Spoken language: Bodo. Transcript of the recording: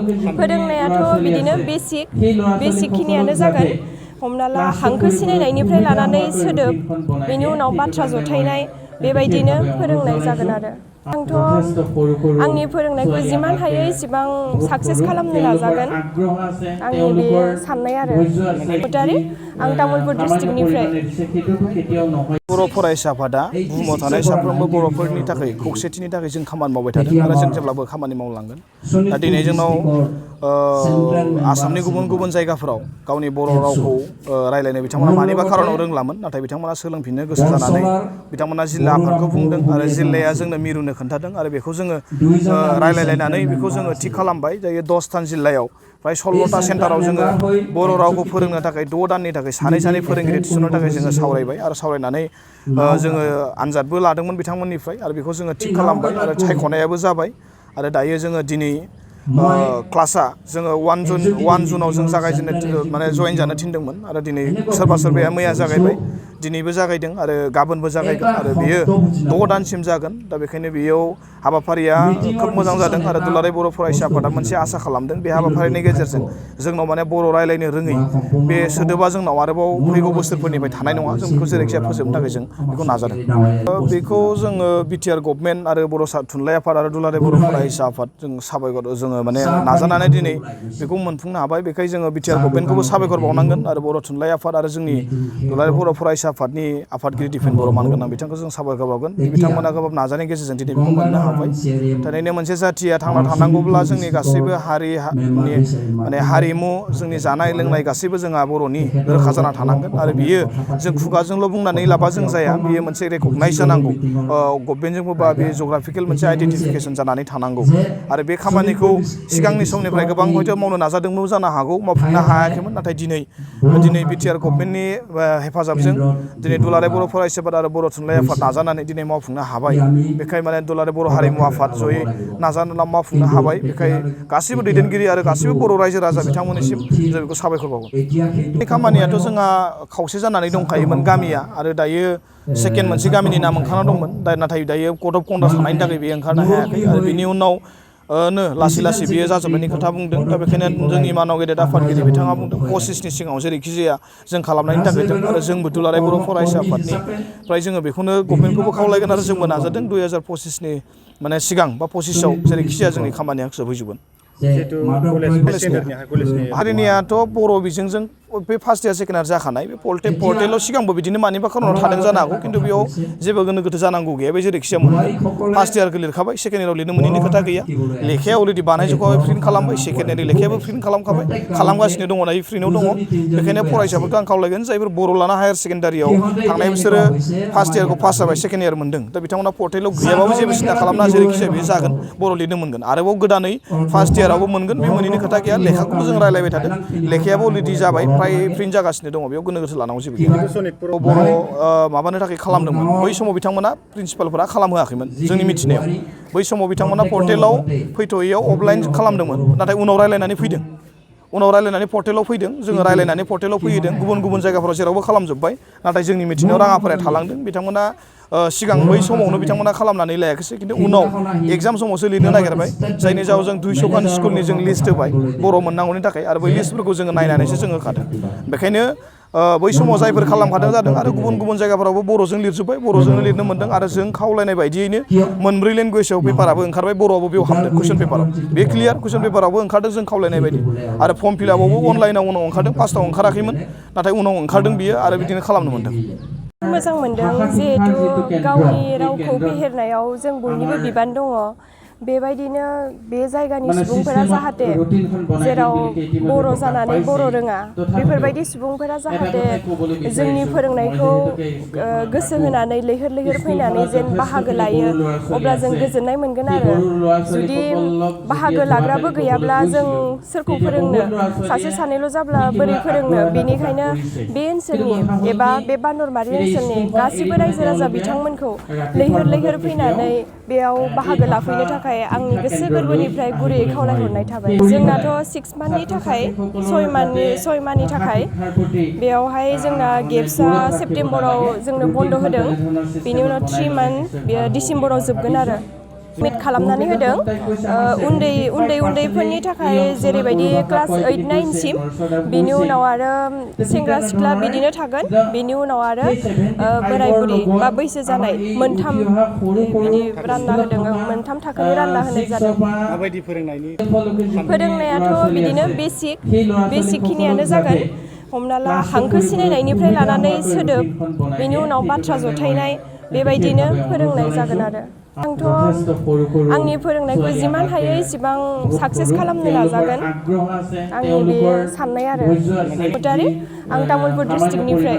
फोरोंनायाथ' बिदिनो बेसिक खिनियानो जागोन हमना ला हांखो सिनायनायनिफ्राय लानानै सोदोब बेनि उनाव बाथ्रा जथायनाय बेबायदिनो फोरोंनाय जागोन आरो आंथ' आंनि फोरोंनायखौ जिमान हायो इसिबां साक्सेस खालामनो नाजागोन आंनि बे साननाय आरो आं तामुलपुर डिस्ट्रिक्टनिफ्राय बर' फरायसा आफादा बुहुमाव थानाय साफ्रोमबो बर'फोरनि थाखाय खौसेथिनि थाखाय जों खामानि मावबाय थादों आरो जों जेब्लाबो खामानि मावलांगोन दा दिनै जोंनाव आसामनि गुबुन गुबुन जायगाफोराव गावनि बर' रावखौ रायलायनो बिथांमोना मानिबा खारनाव रोंलामोन नाथाय बिथांमोना सोलोंफिननो गोसो जानानै बिथांमोना जिल्ला आफादखौ बुंदों आरो जिल्लाया जोंनो मिरुनो खोन्थादों आरो बेखौ जोङो रायलायलायनानै बेखौ जोङो थि खालामबाय दायो 10 जिल्लायाव प्राय 16टा सेन्टाराव जोङो बर' रावखौ फोरोंनो थाखाय 6 दाननि थाखाय सानै फोरोंगिरि थिसननो थाखाय जोङो सावरायबाय आरो सावरायनानै जोङो आनजादबो लादोंमोन बिथांमोननिफ्राय आरो बेखौ जोङो थिग खालामबाय आरो सायख'नायाबो जाबाय आरो दायो जोङो दिनै क्लासआ जोङो 1 जुनाव जों जागायजेननो माने जइन जानो थिनदोंमोन आरो दिनै सोरबाया मैया जागायबाय दिनैबो जागायदों आरो गाबोनबो जागायगोन आरो बेयो 6 दानसिम जागोन दा बेखायनो बेयाव हाबाफारिया खोब मोजां जादों आरो दुलाराय बर' फरायसा आफादा मोनसे आसा खालामदों बे हाबाफारिनि गेजेरजों जोंनाव माने बर' रायलायनो रोङै बे सोदोबा जोंनाव आरोबाव फैगौ बोसोरफोरनिफ्राय थानाय नङा जों बेखौ जेरैखिजाया फोजोबनो थाखाय जों बेखौ नाजादों बेखौ जोङो बिटिआर गभर्नमेन्ट आरो बर' थुनलाइ आफाद आरो दुलाराय बर' फरायसा आफाद जों साबायखर जोङो माने नाजानानै दिनै बेखौ मोनफुंनो हाबाय बेखायनो जोङो बिटिआर गभर्नमेन्टखौबो साबायखर बावनांगोन आरो बर' थुनलाइ आफाद आरो जोंनि दुलाराय बर' फरायसा आफादनि आफादगिरि दिपेन बर' मानगोनां बिथांखौ जों साबायखर बावगोन बिथांमोना गोबां नाजानायनि गेजेरजों दिनै बेखौ मोननो हाबाय थारैनो मोनसे जाथिया थांना थानांगौब्ला जोंनि गासैबो हारिनि माने हारिमु जोंनि जानाय लोंनाय गासैबो जोंहा बर'नि रोखा जाना थानांगोन आरो बियो जों खुगाजोंल' बुंनानै लाबा जों जाया बियो मोनसे रेकगनाइज जानांगौ गभर्नमेन्टजोंबो बा बे जग्राफिकेल मोनसे आइडेन्टिफिकेसन जानानै थानांगौ आरो बे खामानिखौ सिगांनि समनिफ्राय गोबां हयथ' मावनो नाजादोंमोन जानो हागौ मावफुंनो हायाखैमोन नाथाय दिनै बिटिआर गभर्नमेन्टनि हेफाजाबजों दिनै दुलाराय बर' फरायसा आफाद आरो बर' थुनलाइ आफाद नाजानानै दिनै मावफुंनो हाबाय बेखाय माने दुलाराय बर' हारिमु आफाद जयै नाजानानै मावफुंनो हाबाय बेखाय गासैबो दैदेनगिरि आरो गासैबो बर' रायजो राजा बिथांमोननिसिम जों बेखौ साबायखर बावो बे खामानियाथ' जोंहा खावसे जानानै दंखायोमोन गामिया आरो दायो सेकेन्ड मोनसे गामिनि नाम ओंखारना दंमोन नाथाय दायो कड अफ कन्डाक्ट थानायनि थाखाय बेयो ओंखारनो हायाखै आरो बिनि उनाव लासै बेयो जाजोबनायनि खोथा बुंदों दा बेखायनो जोंनि मानाव गेदेर आफादगिरि बिथाङा बुंदों 25नि सिगाङाव जेरैखि जाया जों खालामनायनि थाखाय आरो जोंबो दुलाराय बर' फरायसा आफादनिफ्राय जोङो बेखौनो गभर्नमेन्टखौबो खावलायगोन आरो जोंबो नाजादों 2025नि माने सिगां बा 25आव जेरैखि जाया जोंनि खामानिया जोबहैजोबगोन हारिनियाथ' बर' बिजोंजों बे फार्स्ट इयार सेकेन्ड इयार जाखानाय बे पर्टेलाव सिगांबो बिदिनो मानिबा खारनाव थादों जानो हागौ खिन्थु बेयाव जेबो गोनो गोथो जानांगौ गैया बे जेरैखिजाया मोनगोन फार्स्ट इयारखौ लिरखाबाय सेकेन्ड इयाराव लिरनो मोनैनि खोथा गैया लेखाया अलरेडि बानायजोबखाबाय प्रिन्ट खालामबाय सेकेन्ड इयारनि लेखायाबो प्रिन्ट खालामखाबाय खालामगासिनो दङ दायो प्रिन्टआव दङ बेखायनो फरायसाफोरखौ आं खावलायगोन जायफोर बर' लाना हायार सेकेन्डारियाव थांनाय बिसोरो फार्स्ट इयारखौ पास जाबाय सेकेन्ड इयार मोनदों दा बिथांमोना पर्टेलाव गैयाबाबो जेबो सिन्था खालामना जेरैखिजाया बे जागोन बर' लिरनो मोनगोन आरोबाव गोदानै फार्स्ट इयारावबो मोनगोन बे मोनैनि खोथा गैया लेखाखौबो जों रायलायबाय थादों लेखायाबो अलरेडि जाबाय फ्राय प्रिन्ट जागासिनो दङ बेयाव गोनो गोथो लानांगौ जेबो गैया बर' माबानो थाखाय खालामदोंमोन बै समाव बिथांमोना प्रिन्सिपालफोरा खालामहोआखैमोन जोंनि मिथिनायाव बै समाव बिथांमोना पर्टेलाव फैथ'यैयाव अफलाइन खालामदोंमोन नाथाय उनाव रायलायनानै फैदों पर्टेलाव फैदों जोङो रायलायनानै पर्टेलाव फैदों गुबुन जायगाफोराव जेरावबो खालामजोब्बाय नाथाय जोंनि मिथिनायाव राङाफाराया थालांदों बिथांमोना सिगां बै समावनो बिथांमोना खालामनानै लायाखैसै खिन्थु उनाव एग्जाम समावसो लिरनो नागिरबाय जायनि जाहोनाव जों 200 खान स्कुलनि जों लिस्ट होबाय बर' मोननांगौनि थाखाय आरो बै लिस्टफोरखौ जोङो नायनानैसो जोङो होखादों बेखायनो बै समाव जायफोर खालामखादों जादों आरो गुबुन जायगाफोरावबो बर'जों लिरजोब्बाय बर'जोंनो लिरनो मोन्दों आरो जों खावलायनाय बायदियैनो मोनब्रै लेंगुवेजाव पेपाराबो ओंखारबाय बर'आबो बेयाव हाबदों कुइसन पेपाराव बे क्लियार कुइसन पेपारावबो ओंखारदों जों खावलायनाय बायदि आरो फर्म फिलआपआवबो अनलाइनाव उनाव ओंखारदों फार्स्टआव ओंखाराखैमोन नाथाय उनाव ओंखारदों बियो आरो बिदिनो खालामनो मोन्दों मोजां मोनदों जिहेथु गावनि रावखौ फेहेरनायाव जों बयनिबो बिबान दङ बेबायदिनो बे जायगानि सुबुंफोरा जाहाथे जेराव बर' जानानै बर' रोङा बेफोरबायदि सुबुंफोरा जाहाथे जोंनि फोरोंनायखौ गोसो होनानै लैहोर फैनानै जेन बाहागो लायो अब्ला जों गोजोननाय मोनगोन आरो जुदि बाहागो लाग्राबो गैयाब्ला जों सोरखौ फोरोंनो सासे सानैल' जाब्ला बोरै फोरोंनो बेनिखायनो बे ओनसोलनि एबा बे बानरमारि ओनसोलनि गासिबो रायजो राजा बिथांमोनखौ लैहोर फैनानै बेयाव बाहागो लाफैनो थाखाय आंनि गोसो गोरबोनिफ्राय गुरैयै खावलायहरनाय थाबाय जोंनाथ' 6 मान्थनि थाखाय 6 मान्थनि थाखाय बेयावहाय जोंना गेप्सआ सेप्तेम्बराव जोंनो बन्द होदों बेनि उनाव 3 मान्थ बेयो डिसेम्बराव जोबगोन आरो मिट खालामनानै होदों उन्दैफोरनि थाखाय जेरैबायदि क्लास 8 9 सिम बेनि उनाव आरो सेंग्रा सिख्ला बिदिनो थागोन बेनि उनाव आरो बोराय बुरि बा बैसो जानाय मोनथाम बिदि रानना होदों मोनथाम थाखोनि रानना होनाय जादों माबायदि फोरोंनायाथ' बिदिनो बेसिक खिनियानो जागोन हमना ला हांखो सिनायनायनिफ्राय लानानै सोदोब बेनि उनाव बाथ्रा जथायनाय बेबायदिनो फोरोंनाय जागोन आरो आंथ' आंनि फोरोंनायखौ जिमान हायो इसिबां साक्सेस खालामनो नाजागोन आंनि बे साननाय आरो आं तामुलपुर डिस्ट्रिक्टनिफ्राय